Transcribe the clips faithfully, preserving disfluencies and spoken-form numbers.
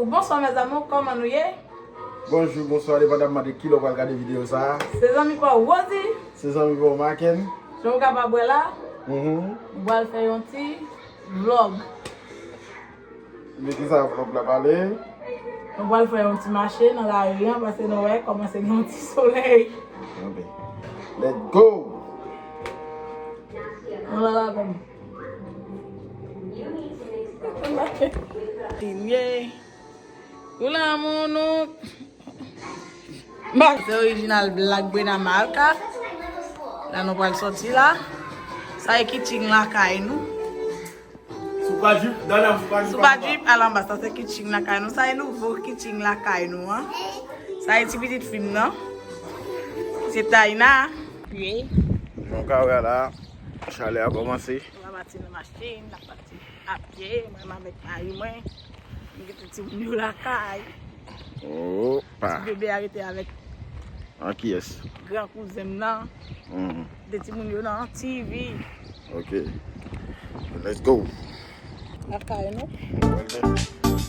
Bonswa mes amours, kòman nou ye? Bonjou, bonswa, depandaman de kilè w pral gade videyo sa a. Se zanmi pa w Rosie. Se zanmi pa w Maken. Jan w kapab wè la, mhm, nou pral fè yon ti vlog. De ki sa vlog la pale? Nou pral fè yon ti mache nan lari an, paske nou wè kòmanse gen yon ti solèy. Ok. Let's go! Nou la la menm. Kontinye. Pou lanmou nou. Ba, se orijinal Black Brenda Marca. La nou pral sòti la. Sa e kitchen lakay nou. Sou pa drip, Dana, sou pa drip. Sou pa drip, al anba, sa se kitchen lakay nou. Sa e nouvo kitchen lakay nou an. Sa e ti pitit fi m nan. Se Taina. Wi. Jan w ka wè la, chalè a kòmanse. N a pati nan machin, n a pati a pye, mwen menm avèk mari mwen. M kite timoun yo lakay. Opa. Ti bebe a rete avèk, an kiyès? Gran kouzen m nan. Mhm. De timoun yo nan T V. Ok. Let's go. Lakay nou.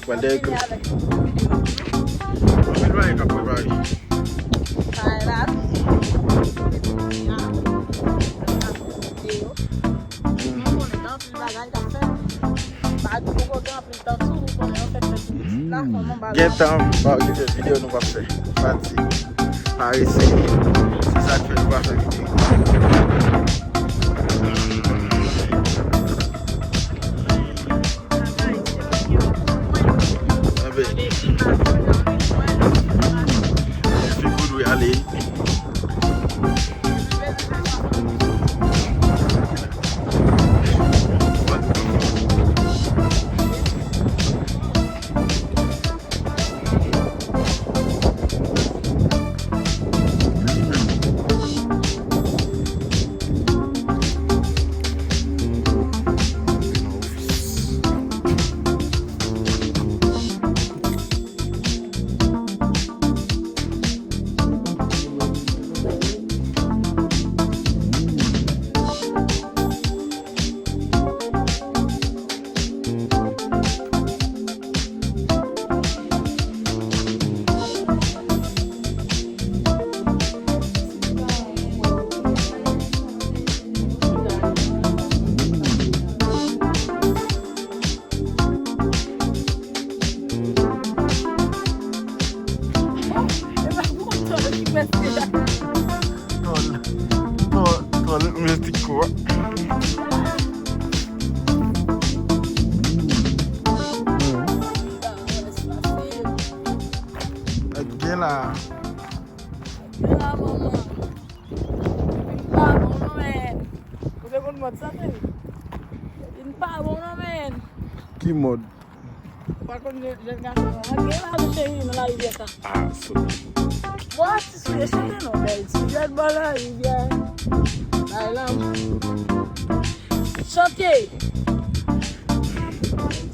Pral dèyè, pral dèyè. Anpil bagay k ap prepare. Kay la. Ya. Videyo. Nou konnen gen anpil bagay k ap fèt. Bagay poko gen anpil tan sou, nou konnen yo fèt fèt tout la, kòman bagay. Gen tan, pa okipe videyo nou p ap fè. Fatig. Parese. Se sa k fè nou pa fè videyo. Enben. Feel good, we ale. Tòl, tòl, tòl, mistik kwa. Gen la. Gen la, manman. Li pa bon non, men. Ou te konn mòd sa, tande? Li pa bon non, men. Ki mòd? Ou pa konn jèn, jèn gason an. Gen la, wi, cheri, nan larivyè sa. Ah, so. Bon, atis ou ye, chante non, bèl ti jèn bò larivyè. Bay lanmou. Chante.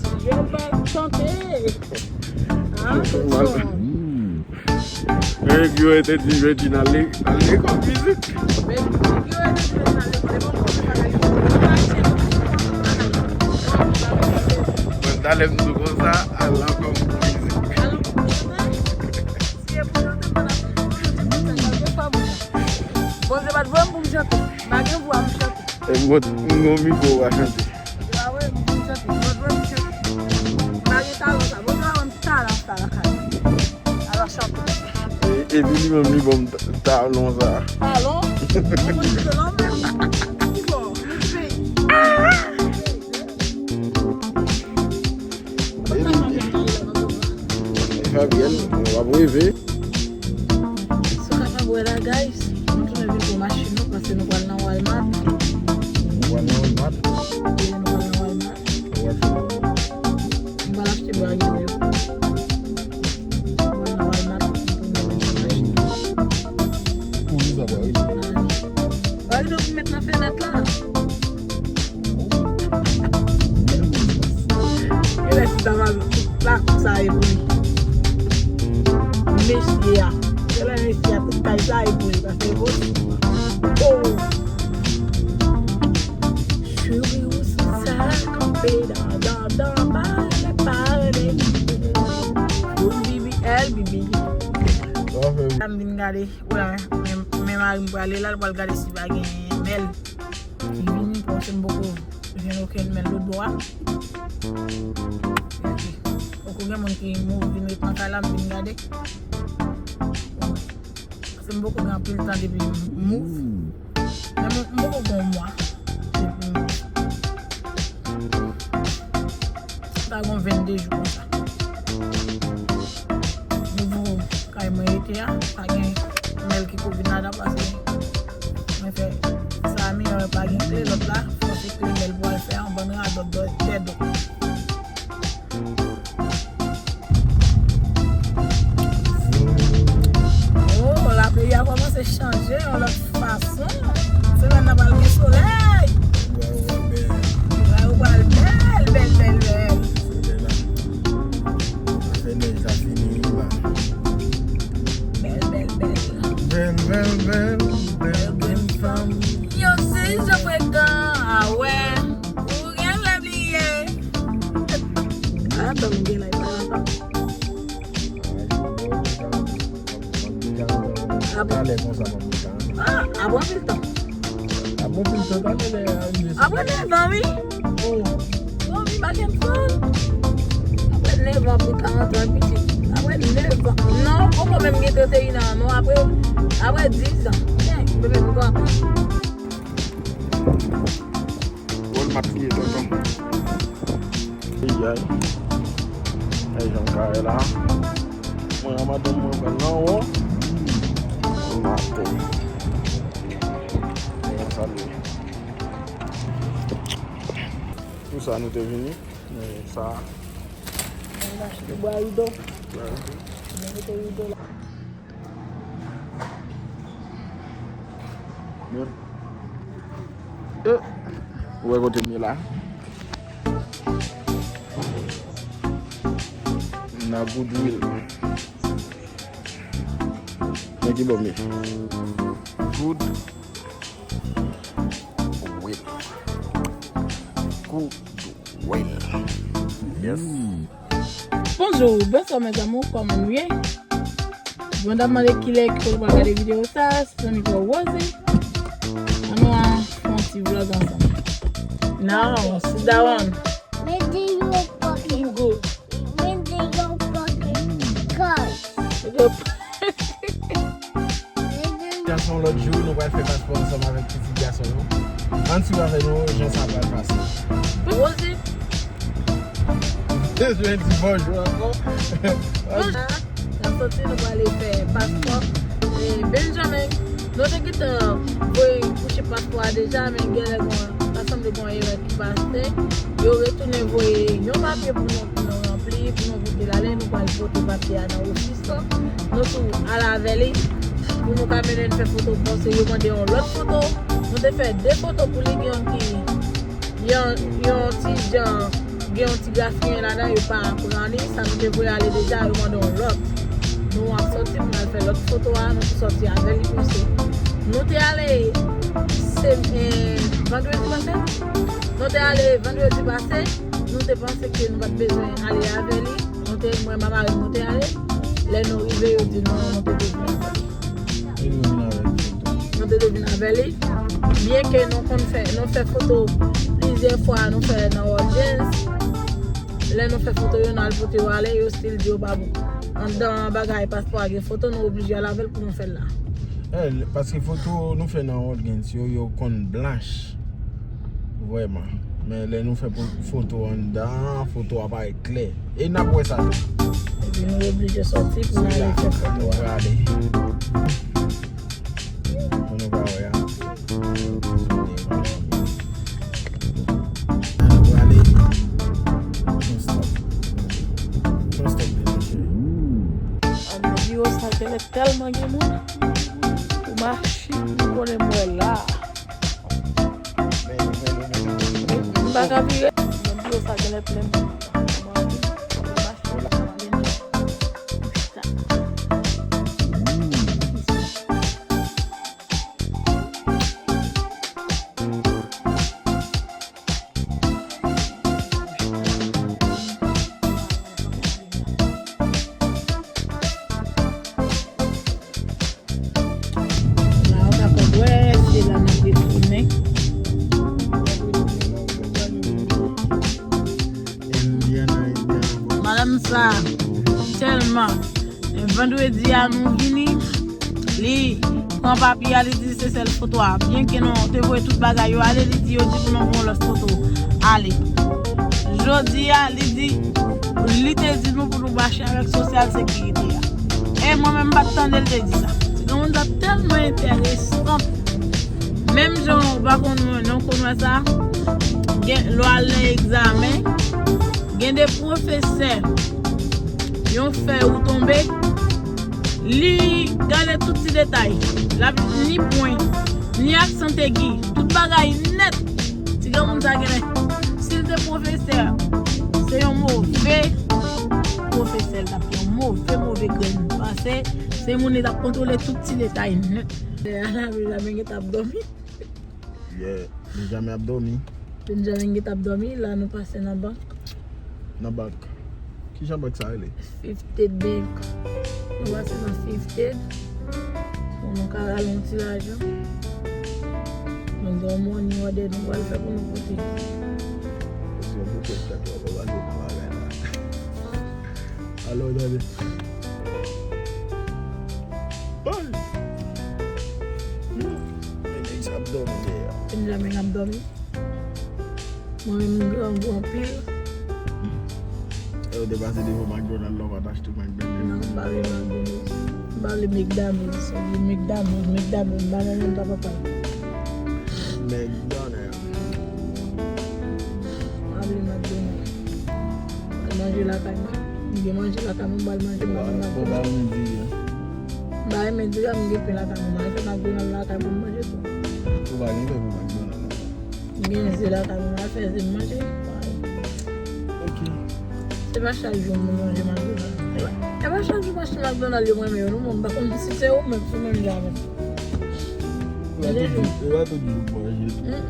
Ti jèn bò, chante. Ah, se bon. Nèg yo entèdi Regina ale, al lekòl mizik. Mwen, talè m di w konsa, al lekòl mizik. Bondye pa t voye m pou m chante. M pa gen vwa pou m chante. E m gon, m gon mikwo w a chante. Bondye pa voye m pou m chante. Bondye voye m chante. M pa gen talan sa. Bondye pa ban m talan sa lakay mwen. Alò chante. E, epi li menm li ban m ta-, talon sa. Talon? Mwen konn chante non men. Ki bò? Ki peyi? Fabienne, w ap reve. Sa w kapab wè la, guys, nou tounen vin pran machin nou, paske nou pral nan Walmart. Nou pral nan Walmart? Wi, nou pral nan Walmart. Nou pral fè kòman? Nou pral achte bwa yo. Nou pral nan Walmart, nou pral nan machin. Pou nou sa pral rive. Pral rive pou met nan fenèt la. Genlè ti sa va tout lakou sa e pou li. Mesye a. Genlè mesye a tout kay sa e pou li. Paske e posib. Oh. Cheri ou sou sa kanpe dan, dan, dan, pale, pale. Gade, ou la, men, men mari m prale la, l pral gade si pa gen mèl ki vini, paske m poko jwenn okenn mèl lòt bò a. Poko gen moun ki move vin ret nan kay la, m vin gade. Paske m poko gen anpil tan depi m move. Men m, m poko gen yon mwa depi m move. Sa gen vennde jou konsa. Nouvo kay mwen rete a, pa gen mèl ki kou vin ladan paske mwen fè sa miyò pa gen kle, lòt la fò se kle mèl pou al fè yon bann radòt dèdò. Oh, lapeyi a kòmanse chanje yon lòt fason. Semèn nan pral gen solèy. Bagay yo pral bèl, bèl, bèl, bèl. Solèy la. Afè nèj la fini la. Bèl, bèl, bèl. Bèl, bèl, bèl, bèl, bèl fanm. Yo, si je frekan, ah ouais. Ou gen lè bliye. Ah, tanm gen lè pa. Talè konsa, mwen mwen ka. Ah, apre anpil tan. Apre anpil tan, talè lè a rive. Apre nèf an, wi. Oh. Non, wi, pa gen fòl. Apre nèf an pou karant an, pitit. Apre nèf an. Non, poko menm gen trannteyen an, non, apre, apre diz an. Chen, bebe, nou pran. Walmart li ye, tonton. Ayayay. Ay, jan m ka wè la. Mwen ak madanm mwen pral nan wò. Maten. Mwen salye. Pou sa nou te vini. Men sa. Mwen achte bwa rido. Mwen mete rido la. Ou wè kote m ye la? Na Goodwill. Men ki bò m ye? Goodwill. Goodwill. Yes. Bonjou, bonswa mes amours, kòman nou ye? Mwen t ap mande kilè ki kote w pral gade videyo sa, se zanmi pa w Rose. Ann nou a fè yon ti vlog ansanm. Now, sit down. Mete yon pòkèt. Mete yon pòkèt kay. Gason, lòt jou, nou pral fè paspò ansanm avèk pitit gason nou. Ann swiv avèk nou jan sa pral pase. Rose. Bezwen di bonjou ankò. Bonjou. N ap soti, nou prale fè paspò. E Benjamin, nou te gentan voye kouche paspò a deja, men genlè gon, ta sanble gon erè ki pase. Yo retounen voye yon papye pou nou, pou nou ranpli, pou nou voye l ale, nou pral pote papye a nan ofis la. Nou tou al avè li, pou nou ka mennen l fè foto, paske yo mande yon lòt foto. Nou te fè de foto pou li, gen yon ki Yon, yon ti jan, gen yon ti grafiyen ladan, yo pa pran li, sa nou te voye ale deja, yo mande yon lòt. Nou ap soti pou n al fè lòt foto a, nou te soti avè li konsa. Nou te ale, se, eh, vandredi pase? Nou te ale vandredi pase, nou te panse ke nou pa t bezwen ale avè li. Nou te, mwen, mari m, nou te ale. Lè nou rive, yo di nou, nou te dwe vin avè li. E nou vin avè li tou. Nou te dwe vin avè li. Byenke nou konn fè, nou fè foto plizyè fwa, nou fè nan Walgreens. Lè nou fè foto yo, n al pote yo ale, yo still di yo pa bon. Anndan bagay paspò a gen foto, nou oblije al avè l pou nou fè l la. Eh, paske foto nou fè nan Walgreens yo, yo konn blanch. Vrèman. Men lè nou fè po-, foto anndan, foto a parèt klè. E n ap wè sa tou. Epi nou oblije sòti pou n ale fè foto a. Pou nou ka wè a. An nou prale. Yon stop. Yon stop de mesye. Anndan biwo sa genlè tèlman gen moun. Pou machin, m konnen m wè la. M pa ka vire. Menm biwo sa genlè plen moun. Konn sa tèlman. Men vandredi a nou vini, li pran papye a, li di se sèl foto a. Byenke nou te voye tout bagay yo ale, li di yo di pou nou voye lòt foto ale. Jodi a, li di, li te di nou pou nou mache avèk sosyal sekirite a. E mwen menm, m pa t tande l te di sa. Ti granmoun sa tèlman enteresan. Menm jan w pa konn wè, non, konn wè sa, gen, lè w al nan egzamen, gen de pwofesè, yon fè ou tonbe, li gade tout ti detay. L ap ni pwen, ni aksan egi, tout bagay nèt. Ti granmoun sa genlè, si l te pwofesè, se yon move pwofesè, l t ap yon move, move grenn. Paske se moun li t ap kontwole tout ti detay nèt. Ala Benjamin gentan ap dòmi. Yeah, Benjamin ap dòmi. Benjamin gentan ap dòmi, la nou pase nan bank. Nan bank? Kijan bank sa rele? Fifth Third Bank. Nou pase nan Fifth Third. Pou nou ka rale yon ti lajan. Nou gen yon money order nou pral fè pou nou pote. Se yon bouke tèt w ap pase nan bagay la. Alò, tande. Ay! Men nèg sa ap dòmi dèyè. Benjamin ap dòmi. Mwen menm, m grangou anpil. E ou te pase devan McDonald la, ou pa t achte McDonald? Non, m pa vle McDonald. M pa vle McDonald. Sa vle McDonald, McDonald, m pa nan menm pa papa. McDonald. M pa vle McDonald. M al manje lakay mwen. M gen manje lakay mwen, m al manje, m pa vle McDonald. Ou pa renmen diri a? M pa renmen diri a, m gen pen lakay mwen. M al fè McDonald lakay mwen, m manje tou. Ou pa gen pen pou McDonald la? M gen ze lakay mwen, m al fè ze m manje. Ok. Se pa chak jou moun manje McDonald. E pa, e pa chak jou m achte McDonald yo m renmen yo, non, mwen m pa konn si se ou menm, si w menm jan avè m. E pa tout jou, e pa tout jou pou manje tou. Mm, mm.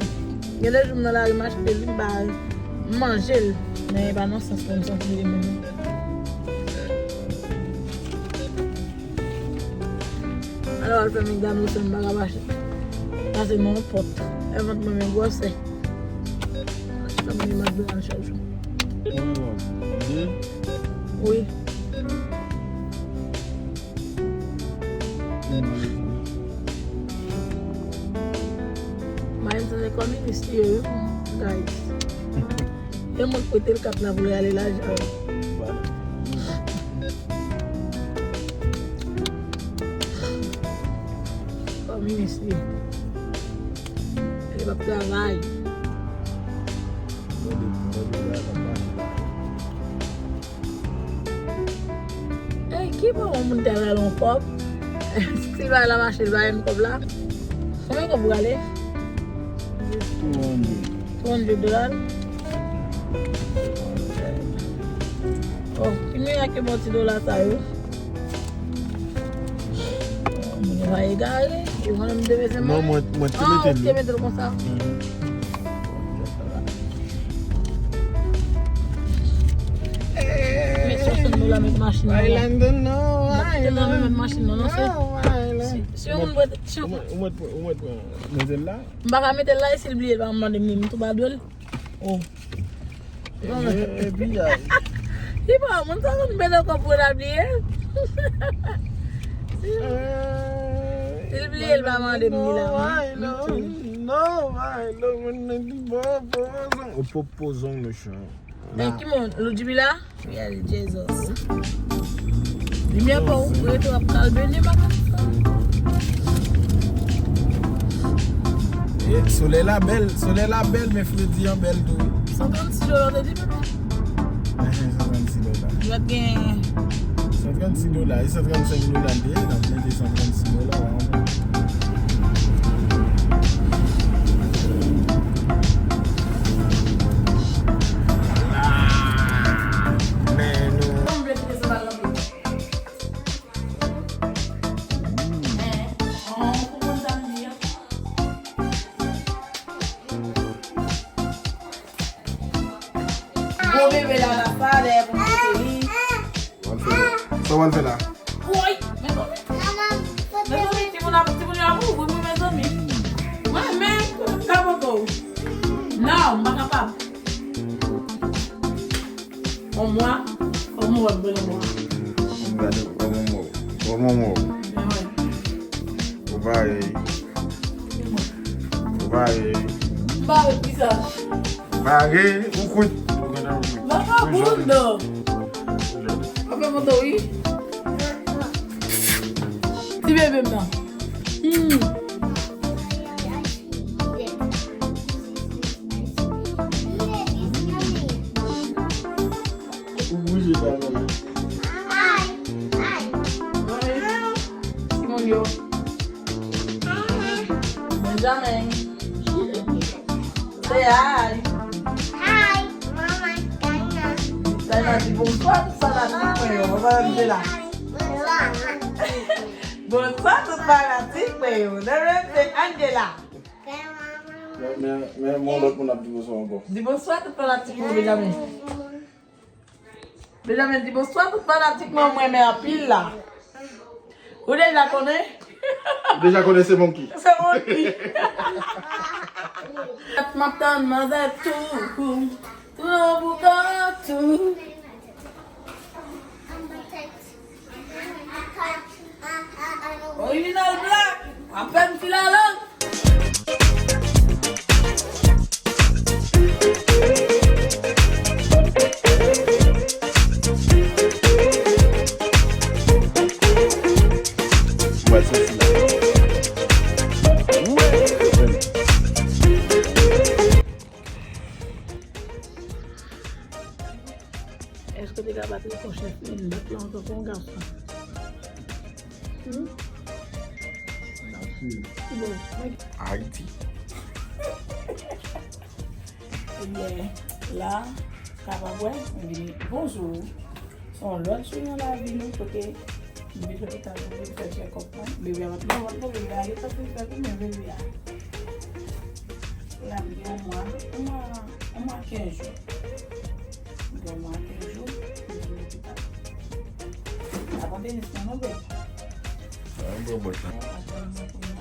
Gen de jou m nan lari m achte li, m pa manje l. Men e pa nan sans mwen m santi li moun. Alò, al fè McDonald, se m pa ka mache. Pase nan yon pòt. E vant mwen men gwosè. Sa mwen McDonald chak jou. Mwen wè. De? Wi. Mwen wè. Mwen se kominis li ye, wi, guys. E mwen k prete l kat la pou l ale lajan. Kominis li. Li p ap travay. Ey, ki bon yon moun te al rale yon kòb? Si l pa al mache, l pa jwenn kòb la. Konbyen kòb ou rale? Two hundred. Two hundred dola? Oh, ki miyò ke bon ti dola sa yo. Moun yo pa egare. Yo konnen m te bezwen manje. Non, mwen, mwen te mete l. Ah, ou te mete l konsa. Mhm. Met swasant dola, met machin nan. Bailando, no, bailando. Met machin nan, non, se, si, si yon moun prete, si yon... Ou mèt, ou mèt, ou mèt pran manzèl la. M pa ka mete l la, e si l bliye l pa mande m li, m tou pa dwe l. Oh. Epi, ay. Li pa moun sa konn pede kòb pou l bliye. Si l bliye, l pa mande m li la. No, ay, no, no, ay, no, moun nan di bon, bon, bon. Ou popozon, mechan. Men ki moun? Ludmilla? Yes, Jesus. Limyè pa ou rete w ap kalbene madanm sa. E, solèy la bèl, solèy la bèl, men fredi an bèl tou, wi. San trannsis dola, w te di, papa? Ehe, san trannsis dola. Yo t gen san trannsis dola, e san trannsenk dola l te ye, n ap mete san trannsis dola, w a konprann. Men nou. Gwo bebe la, la pa dèyè pou m pote li. W al fè la. Sa w al fè la? Woy! Mezanmi! Mezanmi, timoun ap, timoun yo ap ouvri pou mezanmi. Mwen menm, m ka poko. Non, m pa kapab. On mwa, on Ou ap bwè nan mwa. M gade, o momo. O momo. Ou bare. Ou bare. M bare ki sa? Bare, ou kout. Ou gen nan. Vagabond. Ou fè moto, wi. Ti bebe m nan. Hmm. Ou bouje pa mwen. Hi. Hi. Timoun yo. Benjamin. Say hi. Hi. Mama, Dana. Dana di bonswa tout fanatik mwen yo. Mama, Angela. Bonswa. Bonswa tout fanatik mwen yo. Nan men se Angela. Men, men, men, yon lòt moun ap di bonswa ankò. Di bonswa tout fanatik mwen, Benjamin. Benjamin di bonswa tout fanatik mwen, mwen renmen anpil la. Ou deja konnen? Ou deja konnen se Monkey. Se Monkey. M ap tann manzè tou. Tou nan boukan tou. Original Black, apèn filalang. Mwen santi la. Wi. Èske w te ka bat rekò chèf li? M bat la ankò pou yon gason. Hmm? Bon, mwen Ayiti. Ebyen, la, kapab wè, mwen vini. Bonjou. Se yon lòt jou nan lavi nou, kote m vin lopital pou vin fè tchèkòp mwen. Bebe a pa t gen lòt pwoblèm, bebe a gentan fin fè pou mwen, bebe a. La, m gen yon mwa, yon mwa, yon mwa kenz jou. M gen yon mwa kenz jou, m vin lopital. Pa pran tenis mwen non, bebe. Sa yon bon bòt la.